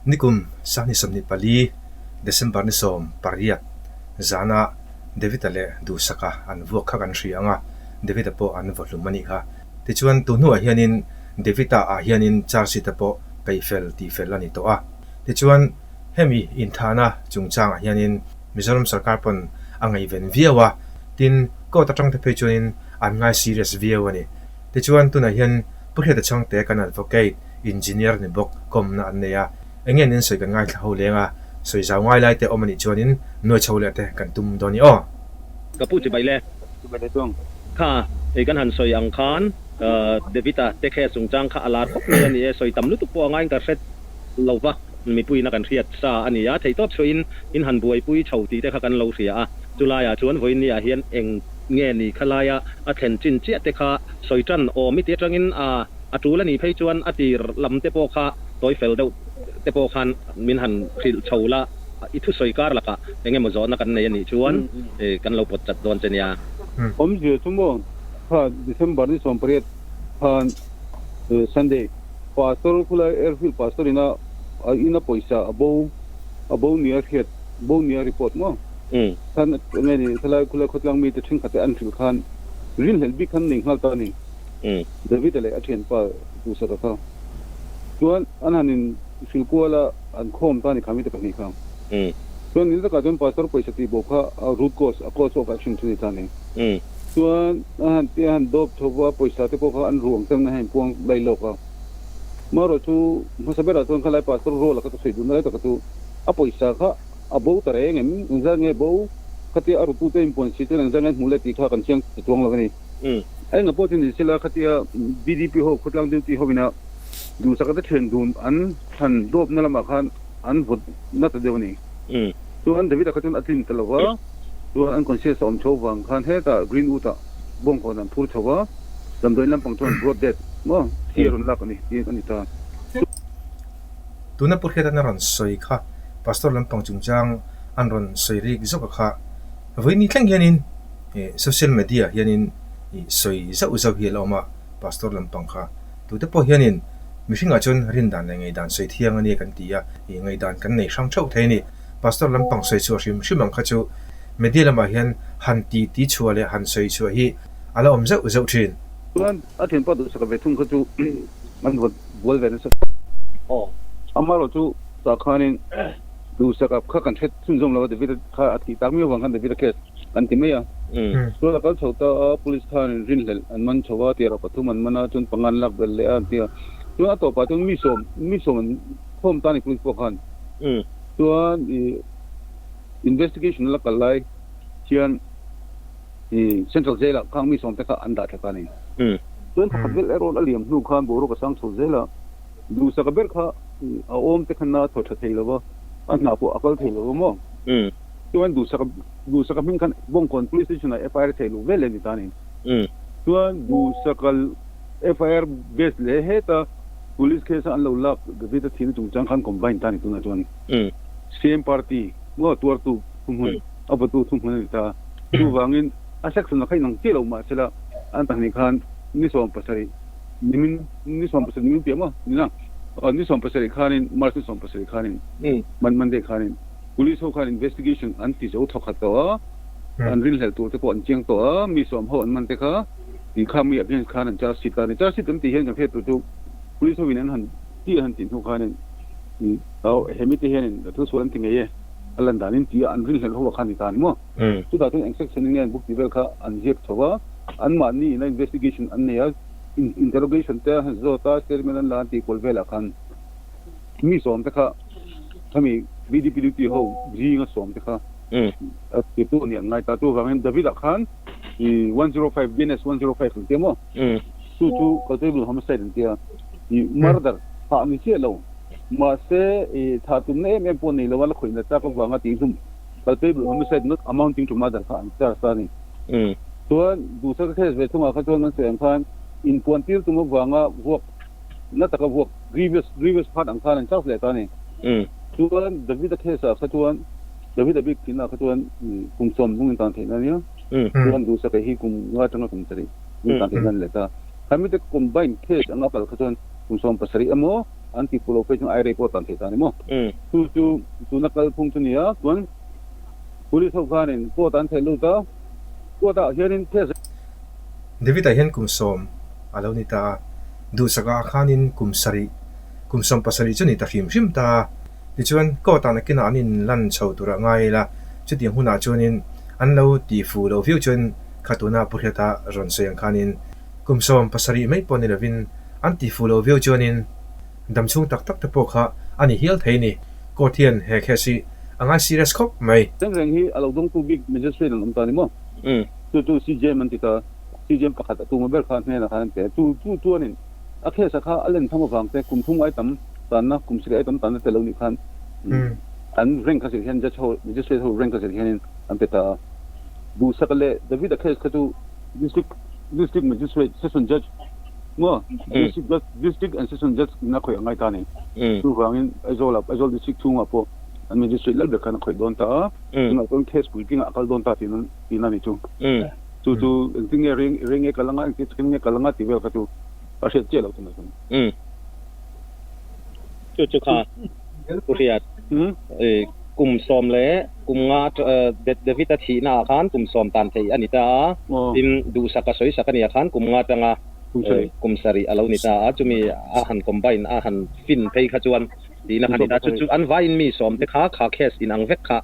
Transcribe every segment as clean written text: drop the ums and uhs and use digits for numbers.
Nikum 2024 December ni 18 zana David-a leh Duhsaka an vuak kha kan hria ang a, David-a pawh an vaw hlum a nih kha. Tichuan tu hnuah hianin David-a ah hianin charge sheet-a pawh peihfel tihfel a ni tawh a. Tichuan hemi inthahna chungchangah hianin Mizoram sarkar pawn a ngaihven viau a, tin court atang te phei chuanin an ngai serious viau a ni. Tichuan tunah hian Pu Hriata Chhangte kan advocate, engineer ni bawk kawmna an nei a, eng nge nen sawi kan ngaithla ho leng a, sawi zau ngai lai te awm a nih chuanin nuai chho leh te kan tum dawn i aw. Ka pu chibai le. Chibai le chuang. Kha hei kan han sawi ang khan David-a te khe chungchang kha a lar khawp mai a ni e, sawi tam lutuk pawh a ngaiin ka hre lo va, mipuiin a kan hriat sa a ni a, theihtawp chhuahin in han buaipui chho tih te kha kan lo hria a, chulaiah chuan vawiinniah hian eng nge ni kha laia a thlen chin chiah te kha sawi tan awm i ti atangin a a tul a nih phei chuan a tir lam te pawh kha tawi fel deuh te pawh khan min han hrilh chho la, i thusawi kar lakah eng emaw zawhna kan nei a nih chuan kan lo pawt chat dawn che nia. Awmzia chu maw kha December ni 18 khan Sunday Pastor khulai Airfield Pastor ina ina pawisa a bo a bo nia hriat bo nia report maw khan enge ni thalai khulai khawtlang mite thenkhat te an hrilh khan rinhlelh bik khan nei nghal ta a ni. David-a leh a thianpa Duhsaka kha chuan an han in hrilh kual a, an khawm ta a ni kha mite pahnih kha. Chuan nil takah chuan Pastor pawisa tih bo kha a root cause, a cause of action chu ni ta a ni. Chuan a han tia han dawp chho va, pawisa te pawh kha an ruang chang na heng puang lai lawk a. Marawh chu hmasa berah chuan khalai Pastor role a kha ka sawi duhna lai taka chu a pawisa kha a bo ta reng em, engzat nge bo khatia a rutute inpuan si chuan engzat nge an hmuh leh tih kha kan chiang ta chuang lo a ni. Enga pawh chu ni sela khatia VDP ho khawtlang duty ho ina duhsaka te thian dun an thlan dawpna lamah khan an vawt na ta deuh a ni. Chuan David-a kha chuan a tlin ta lo va, chuan an conscious a awm chho vang khan hetah Greenwood ah bawngkawn an phur chho va, damdawiin lampang chuan brought dead maw thi a rawn lak a ni tiin a ni ta. Tuna Pu Hriatan a rawn sawi kha Pastor lampang chungchang an rawn sawi rik zawk a kha vawiin thleng hianin Social media hianin sawi zauh zauh hi a la awm a, pastor lampang kha tute pawh hianin mihringah chuan rindan leh ngaihdan sawi thiang a nia kan ti a, ngaihdan kan nei hrang theuh thei a ni. Pastor lampang sawi chhuah hrim hrim ang kha chu media lamah hian han ti ti chhuah leh han sawi chhuah hi a la awm zauh zauh thin. Chuan a thianpa duhsaka ve thung kha chu an vawt bual ve nasa. Amaherawh chu tah khanin duhsaka kha kan hre chhunzawm lo a, David-a kha a thih tak miau vang khan David-a case An ti mai a. Chuan a kal chho ta a, police khanin rinhlelh an man chho a, tirah pathum an man a, chuan panga an lak belh leh a an ti a. Chuan a tawpah chuan mi sawm, mi sawm an khawm ta a ni police pawh khan. Chuan ih investigation a la kal lai hian ih central jail ah khang mi sawm te kha an dah thla ta a ni. Chuan pakhat vel erawh a liam hnu khan boruak a sang chho zel a, duhsaka ber kha a awm te khan a thaw tha thei lo va, a hna pawh a kal thei lo va maw. Chuan Duhsaka Duhsaka hming khan Bawngkawn Police Station ah FIR thei luh vel leh ni ta a ni. Chuan Duhsaka FIR base leh heta Police case a an lo lak David-a thihna chungchang khan combine ta a ni tunah chuan. Same party maw tuartu thuhmun a vawtu thuhmun a ni ta. Chuvangin a section a kha inang chiah lo mahsela an pahnih khan ni 17 nimin ni 17 nimin piah maw nina ni 17 khanin March ni 17 khanin Monday khanin Police ho khan investigation an ti zo thawkhat tawh a, an rinhlelh tur te pawh an chiang tawh a, mi sawm ho an man te kha tih kha mi against khan an charge sheet ta a ni. Charge sheet an tih hian kan hriat tur chu police ho in an han tih an han tih hnu khanin hemi te hianin thil sual an ti ngei e, a lan danin tih a an rinhlelh ho ah khan ni ta a ni maw? Chutah chuan eng section in nge an book tih vel kha an ziak chho a, anmahni ina investigation an nei a, interrogation te an han zawt a, statement an la an tih kual velah khan mi sawm te kha Khami VDP duty ho zinga sawm te kha a titu a ni an ngai ta. Chuvangin David-a khan i 105 BNS 105 an tia maw? Chu chu culpable homicide an tia. I murder thah ni chiah lo. Mahse i thah tumna em em pawh nei lo a la khawih nat tak avanga tih hlum culpable homicide not amounting to murder kha an charge ta a ni. Chuan duhsaka case ve thungah kha chuan kan sawi ang khan inpuan tir tum avanga vuak Na taka vuak grievous grievous part ang khan an charge leh ta a ni. Chuan David-a case ah kha chuan David-a bik thinah kha chuan kum sawm hnung in tan theihna a nia. Chuan Duhsaka hi kum nga atanga kum sarih hnung tan theihna a ni leh ta. Kha mite combine case anga kal kha chuan Kum 17 emaw an ti fuh lo phei chuan ai rei pawh tan thei ta a ni maw? Chu chu tuna kalphung chu ni a, chuan Police ho khanin court an theh lut a, court ah hianin case. David-a hian kum 10 a lo ni ta a, duhsakah khanin kum sarih, kum 17 chu ni ta hrim hrim ta a. Tichuan court ah nakinah an inlan chho turah ngai ila, chutiang hunah chuanin an lo ti fuh lo viau chuan kha tuna Pu Hriata rawn sawi ang khanin Kum 17 mai pawh ni lovin an ti fuh lo viau chuanin dam chhung tak tak te pawh kha a ni hial thei ni. Court hian he case hi a ngai serious khawp mai. Reng reng hi a lo dawngtu bik magistrate an awm ta ni maw? Chu chu CJM an ti ta. CJM pakhat a tuma ber kha hnenah khan an pe a. Chu chu chuanin a case-a kha a len tham avang te kum thum ai tam tanna, kum sarih ai tam tanna te lo nih khan an rank a zir hian judge ho, magistrate ho rank a zir hianin an pe ta a. Duhsaka leh David-a case kha chu District District Magistrate Session Judge maw District Judge District and Session Judge in a khawih a ngai ta a ni. Chuvangin Aizawl ah Aizawl District chhungah pawh an Magistrate lal ber khan a khawih dawn ta a, tunah chuan case puitlingah a kal dawn ta tih tihna a ni chu. Chu chu engtin nge reng reng nge kal anga engtin chikin nge kal anga tih vel kha chu a hriat chiah loh tunah chuan. Chu chu kha Pu Hriat kum 10 leh kum nga David a thihna ah khan kum 10 tan theih a ni ta a, tin duhsak a sawisak a nih ah khan kum nga atanga kum 7 a lo ni ta a, chumi a han combine a han fin phei kha chuan tihna kha a ni ta, chu chu an vaiin mi 10 te kha kha case inang vek kha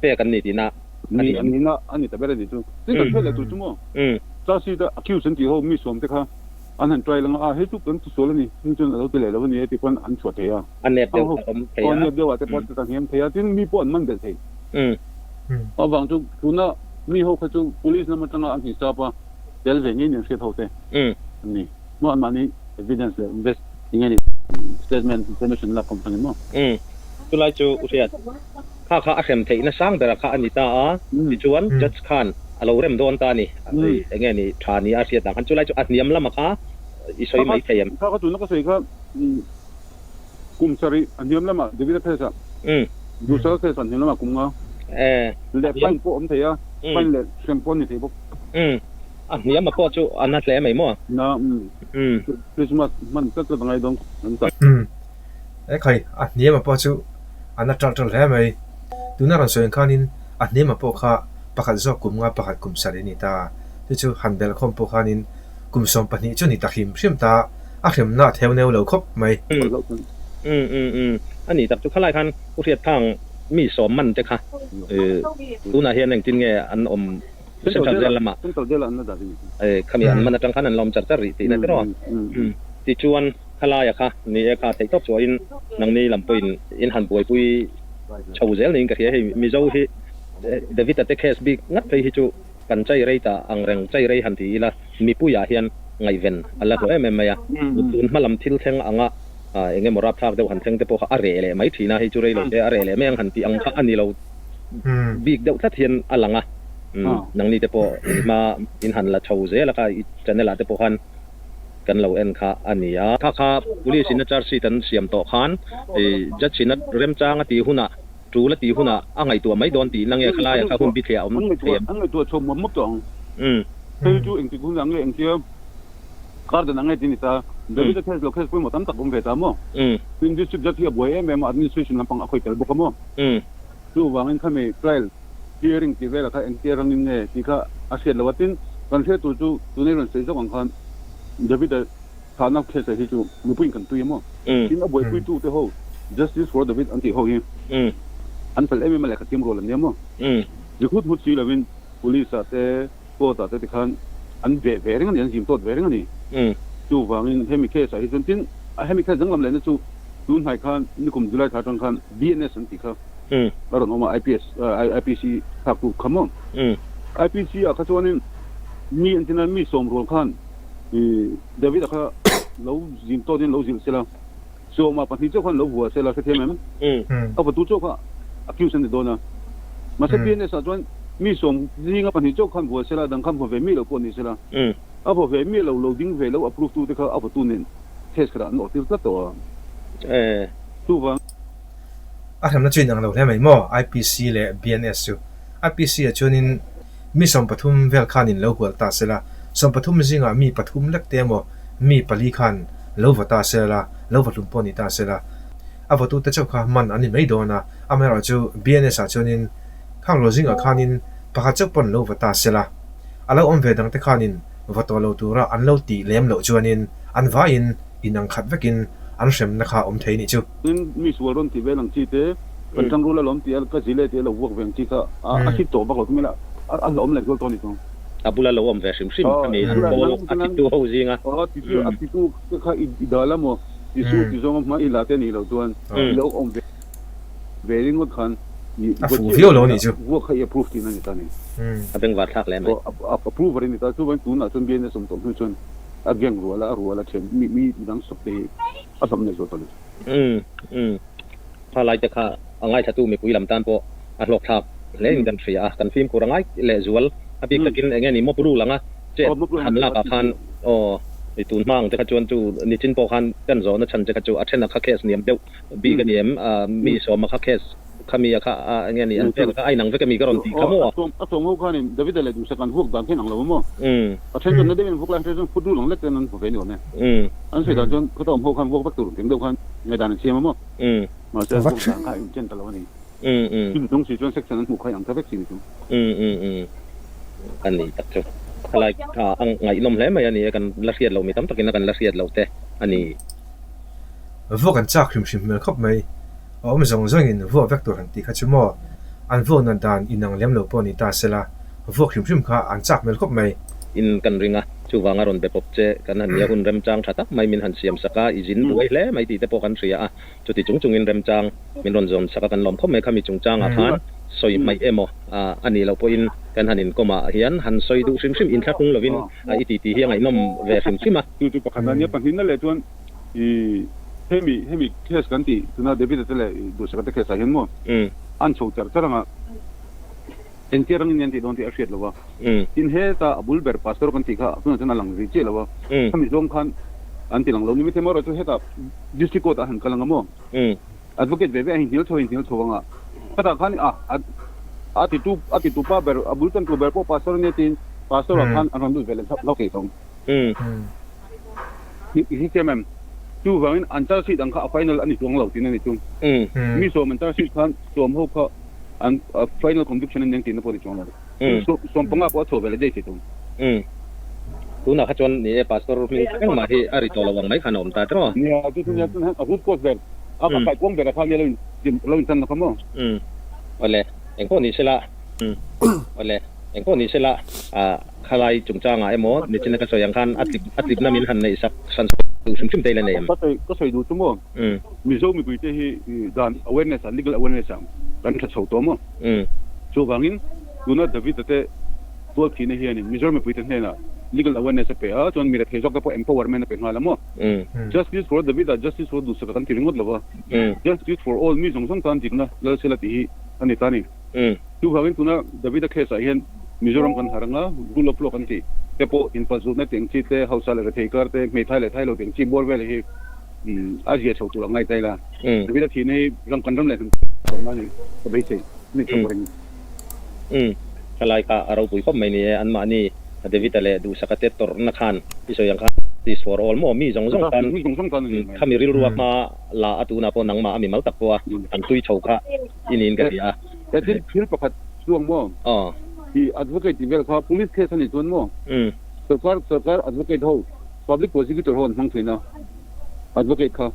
pek an ni tihna a ni. Nihna a ni ta ber a ni chu. Tin kan hriat leh tur chu maw Charge sheet a accused an tih ho mi 10 te kha An han try lang a, a hei chu kan tisual a ni, heng chuan a lo ti leh lo a ni e tih pawn an chhuah thei a. A nep deuh a awm thei a. Aw nep deuh ah te pawh a hniam thei a, tin mi pawh an man belh thei. Avang chu tuna mi ho kha chu police lam atanga an hisap a, tel ve ngei nen hriat ho te an ni. Maw anmahni evidence leh invest eng nge ni statement information lak awm thang in maw. Chulai chu u hriat. Kha kha a hrem theihna sang bera kha a ni ta a, tichuan judge khan a lo rem dawn ta a ni. Eng nge ni tha ni a hriat ang khan chulai chu a hniam lama kha i sawi mai thei em? Kha kha tuna ka sawi kha kum 7 a hniam lama David-a case ah Duhsaka case ah a hniam lama kum 5 leh fine pawh awm thei a, fine leh hrem pawh a ni thei bawk. A hniam a pawh chu a na hle mai maw? Na, Christmas hman tlat tlat a ngai dawn an ta. E khai, a hniam a pawh chu a na ṭalh ṭalh hle mai. Tuna rawn sawi ang khanin a hniam a pawh kha pakhat zawk kum 5 pakhat kum 7 a ni ta. Chu chu han belh khawm pawh khanin kum 12 chu a ni ta hrim hrim ta, a hremna a theu neu lo khawp mai. Umm umm umm a ni tak chu khalai khan U Hriatthang mi 10 man te kha tunah hian engtin nge an awm Central Jail lamah khami an man atang khan an la awm char char rih tihna te rawh. Tichuan khalaia kha ni e kha theihtawp chhuahin nangni lam pawhin in han buaipui chho zel niin ka hria. Hei Mizo hi David-a te case bik ngat phei hi chu kan chai rei ta ang reng chai rei han ti ila mipuiah hian ngaihven a la hlawh em em mai a. Tun hma lam thil thleng anga eng emaw rapthlak deuh han thleng te pawh kha a reh leh mai thin a, hei chu rei lo te a reh leh mai ang han tih ang kha a ni lo bik deuh tlat hian a lang a. Nangni te pawh in hma in han la chho zel a kha i channel ah te pawh khan kan lo en kha a ni a. Kha kha police in a charge sheet an siam tawh khan judge in a remchang a tih hunah tul a tih hunah a ngaihtuah mai dawn tihna nge khalai ah kha hun bithliah a awm thei em? An ngaihtuah chho muap muap tawh ang. Hei chu engtik hunah nge engtia kar dan ang nge tih a ni ta. David a case lo case pawimawh tam tak awm ve ta maw? Tin district judge hi a buai em em a administration lampang a khawi tel bawk a maw? Chuvangin khami trial hearing tih velah kha engtia rangin nge tih kha a hriat loh a, tin kan hriat tur chu tunei rawn sawi zawk ang khan David-a thahna case hi chu mipuiin kan tui a maw? Tin a buaipuitu te ho Justice for David an tih ho hi an fel em em a lehkha thiam rual an nia maw? Zikhut hut si lovin Police ah te court ah te tikhan an veh ve reng a ni, an zim tawt ve reng a ni. Chuvangin hemi case ah hi chuan tin hemi case danglam lehna chu tun hnai khan nikum July thla atang khan BNS an tih kha a rawn awm a, IPS IPC thlak tu kha maw? IPC ah kha chuanin mi an tina mi 10 rual khan David-a kha lo zim tawtin lo zilh sela, 10 ah pahnih chauh khan lo vua sela hrethiam em? A vatu chauh kha accuse an ni dawn a. Mahse BNS ah chuan mi 10 zinga pahnih chauh khan vua sela dang khan vua ve miah lo pawh ni sela, a vua ve miah lo lo ding ve lo approve tu te kha a vatu nen case khat ah an awrh tir tlat tawh a. Chuvang. A hremna chu inang lo hle mai maw? IPC leh BNS chu. IPC ah chuanin mi 13 vel khanin lo hual ta sela, 13 zingah mi pathum lek te emaw mi pali khan Lo va ta se la, lo va hlum pawh ni ta se la, a vatute chauh kha man an ni mai dawn a. Amaherawhchu BNS ah chuanin khang lo zingah khanin pakhat chauh pawn lo va ta se la, a lo awm ve dangte khanin va tawh lo tura an lo tih lem loh chuanin an vaiin inang khat vekin an hremna kha awm thei nih chu. Tin, mi sual rawn ti vel ang chi te, kan ṭangrul alawm tih a ka zile tih a lo vuak ve ang chi kha a hit tawh vak lo thung ila a hlauhawm leh zual tawh a ni chu. A bula lo awm ve hrim hrim kha mi an pawl a titu ho zinga. Aw a titu te kha i dal a maw? Ti su ti zawnga hma i la te nih loh chuan i lo awm ve ringawt khan i A fuh viau lo nih chu. Vuak kha i approve tihna a ni ta ni. A bengvar thlak hle mai. Aw approver i ni ta. Chuvangin tunah chuan BNS awm tawh hnu chuan a gang rual a, a rual a thian mi mi dang sawp te hi a hlawm nei zual tawh lo. Umm umm kha lai te kha a ngaithlatu mipui lam tan pawh a hlawk thlak hle in kan hria a, kan fimkhur a ngai leh zual a bik takin eng nge ni mop rule anga chet han lak ah khan aw i tun hma ang te kha chuan chu nichin pawh khan kan zawhna chhan che kha chu a then a kha case niam deuh bik a ni em mi sawma kha case kha mi a kha eng nge ni an pek a kha a inang vek a mi ka rawn tih kha maw? A sawm ho khanin Davida leh Duhsak an vuak dan kha inang lo a maw? A then chuan na deuhin an vuak lai a then chuan foot rule ang lek ten an hmu ve ni awm e. An sawi dan chuan khawtawm ho khan vuak vek tur tih deuh khan ngaihdan an siam a maw? Mahse an vuak dan kha a inchen ta lo a ni. Chumi chung si chuan section an hmuh kha inang ta vek si ni chu. A ni tak chu. Khalai kha a ngaihnawm hle mai a ni e, kan la hriat loh mi tam takin a kan la hriat loh te a ni. Vuak an chak hrim hrim hmel khawp mai. A awm zawng zawngin vuak vek tur han tih kha chu maw? An vuakna dan inang lem lo pawh ni ta sela, vuak hrim hrim kha an chak hmel khawp mai. In kan ring a, chuvanga rawn be pawp che kan han nia hun remchang tha tak mai min han siam sak a, i zin buai hle mai tih te pawh kan hria a, chuti chung chungin remchang min rawn zawn sak a kan lawm khawp mai khami chungchangah khan sawi hmaih emaw a nih loh pawhin kan han inkawm ah hian han sawi duh hrim hrim inthlahrung lovin i titi hi a ngaihnawm ve hrim hrim a. Chu chu pakhat a nia, pahnihna leh chuan i hemi hemi case kan tih tuna David-a te leh Duhsaka te case ah hian maw an chho char char ang a, engtia rangin nge an tih dawn tih a hriat lo a, tin heta a bul ber pastor kan tih kha tunah chuan a lang zui chiah lo a, khami zawng khan an ti lang lo ni maithei maw erawh chu heta district court ah han kal ang a maw advocate ve ve a inhnial chho a inhnial chho ang a, khatah khan a a titu a titu pa ber a bul tantu ber pawh pastor a nia tiin pastor ah khan an rawn lut ve leh hlauh hlauh thei tawng. I hrethiam em? Chuvangin an charge sheet ang kha a final a ni chuang lo tihna a ni chu. Mi sawm an charge sheet khan sawm ho kha an final conviction a ni ang tihna pawh a ni chuang lo. 15 pawh a chhuah ve leh daih thei tawh. Tunah kha chuan ni e Pastor hming engmah hi a ri tawh lo ang mai khan a awm ta tiraw? Nia, chu chu nia, chuan a root cause ber a kaikuang ber a kha nia lo lo inchan na kha maw? Awle, engpawh ni sela, awle, engpawh ni sela, Khalai chungchangah emaw nichin ka sawi ang khan a tlip a tlipna min han neih sak hran duh hrim hrim te ila nei em? Ka sawi ka sawi duh chu maw Mizo mipui te hi dan awareness ah legal awareness ah kan tha chho tawh maw? Chuvangin tuna David a te tual thihna hianin Mizoram mipui te hnenah legal awareness a pe a chuan mi rethei zawk te pawh empowerment a pe nghal a maw? Justice for David ah justice for Duhsaka kan ti ringawt lo va justice for all mi zawng zawng tan dikna Lalsela tih hi a ni ta a ni. Chuvangin tuna Davida case ah hian Mizoram kan harh anga rule of law kan tih te pawh inpalzutna tih ang chi te, hausa leh rethei kar te, hmeithai leh thai lo tih ang chi bawr vel hi a zia chho tur a ngai ta ila. Davida thihna hi ram kan ram leh hnam chawmna a ni ka beisei a ni chawp reng. Thalai kha a ropui khawp mai ni e, anmahni David-a leh Duhsaka te tawrhna khan i sawi ang khan justice for all maw mi zawng zawng tan khami rilru a hma la a tunah pawh nangmah a mimal tak pawh a an tui chho kha i niin ka hria a. He thil thil pakhat chuang maw? Aw. I advocate tih vel kha police case a nih chuan maw? Sorkar sorkar advocate ho public prosecutor ho an hmang thin a advocate kha.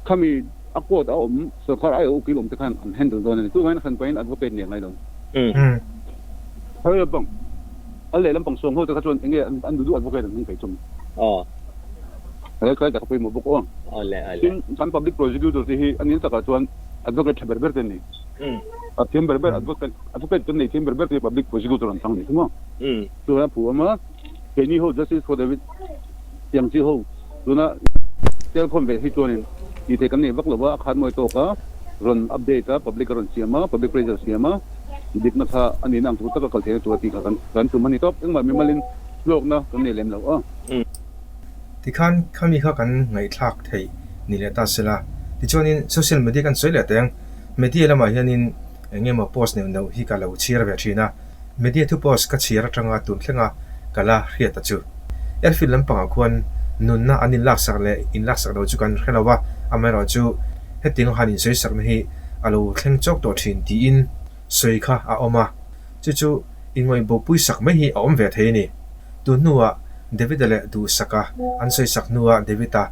Khami a court a awm sorkar aiawh ukil awm te khan an handle dawn a ni. Chuvangin a hran pahin advocate nih a ngai lo. Hei lampang a lehlam pang sawm ho te kha chuan enge an duh duh advocate an hmang thei thung. Aw. He kai tak a pawimawh bawk aw. Aw le aw le. Tin kan public prosecutor te hi a nil takah chuan advocate tha ber ber te an ni. A thiam ber ber advocate advocate kan nei thiam ber ber te hi public prosecutor an chang a ni thung a. Chuan a phu awm a, keini ho justice for David tiang chi ho tuna telkhawm ve hi chuanin tih theih kan nei vak lo va, a khan mawi tawk a rawn update a, public a rawn siam a, public pressure siam a, dikna kha a nihna ang tur taka kal theihna tur a tih kha kan kan tum a ni tawp. Engmah mimalin hlawkna kan nei lem lo a. Tikhan khami kha kan ngaihthlak theih ni leh ta sela. Tichuanin social media kan sawi leh teng. Media lamah hianin eng emaw post neuh neuh hi ka lo chhiar ve thin a. Media thu post ka chhiar atanga tun thlenga ka la hriat ta chu. Airfield lampangah khuan Nunna an inlaksak leh inlaksak lo chu kan hre lo a, amaherawhchu hetiang han insawisakna hi a lo thleng chawk tawh thin tiin sawi kha a awm a, chu chu inngawihbopui sak mai hi a awm ve thei a ni. Tun hnuah David-a leh Duhsaka an sawisak hnuah David-a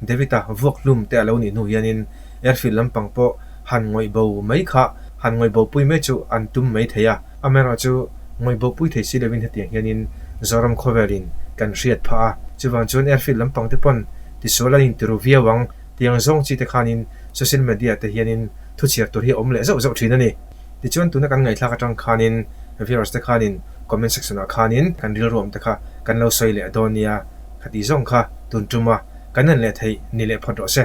David-a vuak hlum te a lo nih hnu hianin airfield lampang pawh han ngawihbo mai kha han ngawihbopui mai chu an tum mai thei a, amaherawhchu ngawihbopui thei si lovin hetiang hianin Zoram khawvelin kan hriat phah a, chuvang chuan airfield lampang te pawn tisual an intiru viau ang tiang zawng chi te khanin social media te hianin thuchhiar tur hi a awm leh zauh zauh thin a ni. Tichuan tuna kan ngaihthlak atang khanin viewers te khanin comment section ah khanin kan rilruam te kha kan lo sawi leh dawn nia, khati zawng kha tun tuma kan en leh theih ni leh phawt rawh se.